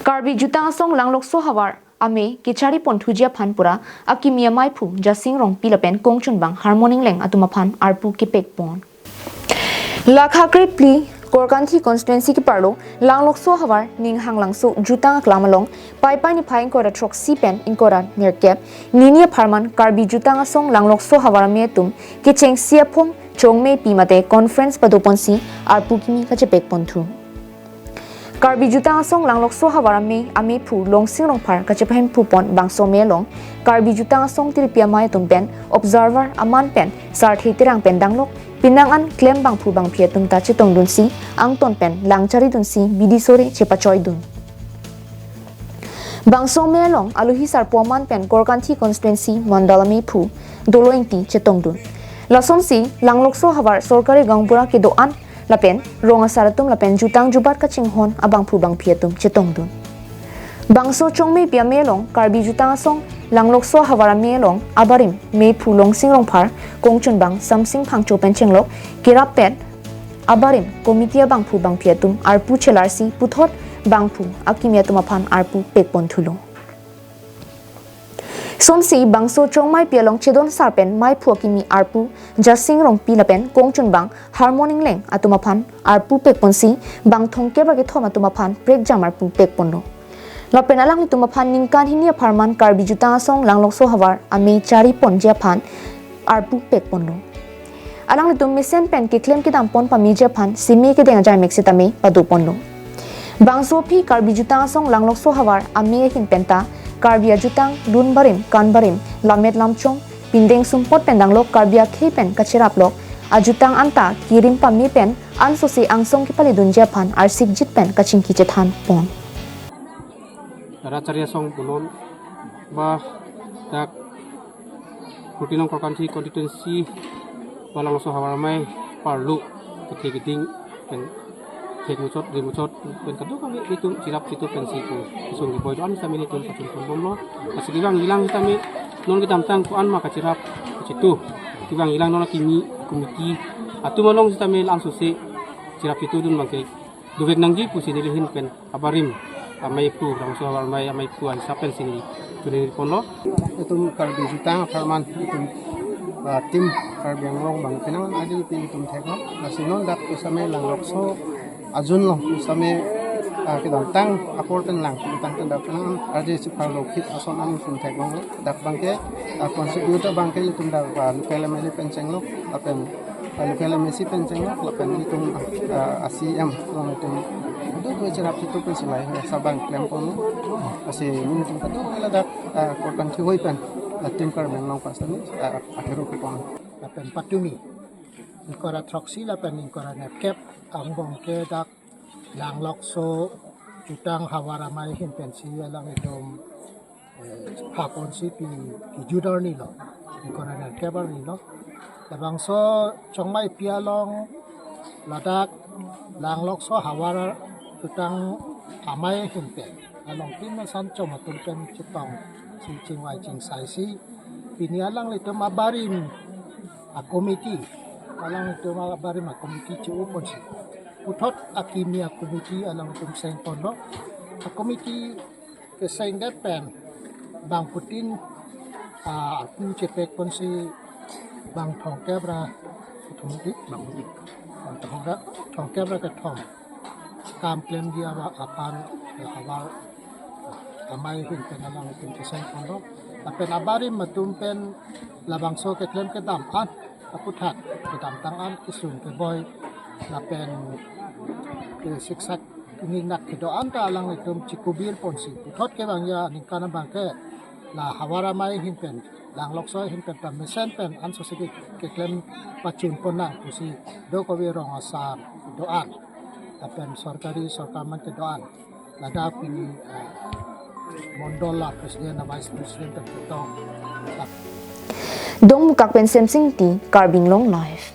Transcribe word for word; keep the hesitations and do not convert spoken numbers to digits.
Karbi Jutang Asong Langlokso Havar amei kechari pon thuji aphan pura akimi amaiphu Jasing Rongpi lapen kongchunbang Harmon Engleng atum aphan arpu kepek pon. Lakha krepli Korkanthi constituency keparlo Langlokso Havar Ninghanglangso Jutang Aklam along Paipai niphai ingkoi ra throksi pen ingkoi ra nerkep nini apharman Karbi Jutang Asong Langlokso Havar amei atum kechengsi aphong chongmeipi mate conference padoponsi arpu kimi kachepek ponthu. Karbi Jutang Asong Langlokso Havar amei ameiphu Longsing Rongphar kachepahemphu pon bangso amei along Karbi Jutang Asong tiripi amei atum pen observer aman pen sarthe terang pen danglok pinang an klem bangphu bangphi atum ta chetongdunsi angton pen langcharidunsi bidi sore chepachoidun. Bangso amei along alohi sarpo aman pen Korkanthi constituency mandal ameiphu Dolo Ingti chetongdun. Lasonsi Langlokso Havar sorkari gaonbura kedo-an lapen rong asar atum lapen jutang jubat kachinghon abangphu bangphi atum chetongdun. Bangso chongmeipi amei along Karbi Jutang Asong Langlokso Havar amei along abarim meiphu Longsing Rongphar, kongchunbang Samsing Phangcho pen chenglok kerap pen abarim committee abangphu bangphi atum arpu chelarsi puthot bangphu akimi atum aphan arpu pek ponthulo. Sonsi bangso chongmeipi along chedon sar pen meiphu akimi arpu Jasing Rongpi lapen kongchunbang Harmon Engleng atum aphan arpu pek ponsi bang thomkep ra kethom atum aphan prekjam arpu pek ponlo. Lapen alanglitum aphan ningkan hini apharman Karbi Jutang Asong Langlokso Havar amei chari ponji aphan arpu pek ponlo. Alanglitum mesen pen keklem kedam pon pameji aphan seme kedeng ajaimek sitame pado ponlo. Bangso aphi Karbi Jutang Asong Langlokso Havar amei ahin penta Karbi ajutang lun barim, kan barim, lammet lamchong, pindeng sumpot pen danglok Karbi akhei pen kacheraplok ajutang anta kirim pame pen ansose angsong kepaledunji aphan arsikjit pen kachingki chethan pon. Rachari asong punon ba dak Kutinong Korkanthi constituency ba Langlokso Havar amei parlo kethe keding pen thek muchot ri muchot pen kadokave itum chirap chitu pensi pu isung keboi do-an sitame itum pachun pon bomlo. Lasi kevang ilang sitame non kedamtang ko-an ma kachirap chitu. Kevang ilang non akimi committee atum along sitame la-an sose chirap chitudun abangke dovek nangji pusi neli ahin pen abarim ameiphu Langlokso Havar amei ameiphu ahisap pensi neli chunri ponlo. Itum Karbi Jutang apharman itum, ah, team Karbi Anglong abang pinang an adil pi itum theklo. Lasi non dak pusitame Langlokso ajun lo pusitame, ah, kedamtang apor pen lang kedamtang dak pinang an arje si pharlo phit ason an itum theklo. Dak abangke, ah, contributor abangke itum dak, ah, local M L A pen chenglok lapen ah, local M A C pen chenglok lapen itum, ah, C E M along itum do do chirap chitu pen silai sabang klem pon. Lasi nelitum kadokave ladak, ah, Korkanthi hoi pen, ah, team Karbi Anglong pasani, ah, ahiru kepon. Lapen patumi ingkoi ra throksi lapen ingkoi ra nerkep angbong ke dak Langlokso Jutang Havar amei ahin pensi alanglitum eh, phaponsi pi kejut arnilo, ingkoi ra nerkep arnilo. Labangso chongmeipi along ladak Langlokso Havar Jutang amei ahin pen along pin asan chom atum pen chetongsi chingvai chingsaisi pini alanglitum abarim a-committee, alanglitum abarim a-committee che-o ponsi puthot akimi a-committee alangtum seng ponlo. A-committee kesengdet pen bangphutin, ah, arpu chepek ponsi bang thomkep ra kethom di, bangphutin. Bang thomkep ra, thomkep ra kethom kam klemji ava aphan Havar amei ahin pen alangtum keseng ponlo. Lapen abarim atum pen labangso keklem kedam an aputhak kedamtang an kesung keboi lapen kesiksak kengingnak kedo-an ta alanglitum chikubir ponsi puthot kevangji aningkan abangke la Havar amei ahin pen Langlokso ahin pen ta mesen pen ansose ke keklem pachun pon nang pusi dokave rong asar do-an lapen sorkari sorkar man kedo-an ladak pini, eh, mondol a-president a-vice president pen ketong. Dongmukak pen Semsing Ingti, Karbi Anglong Live.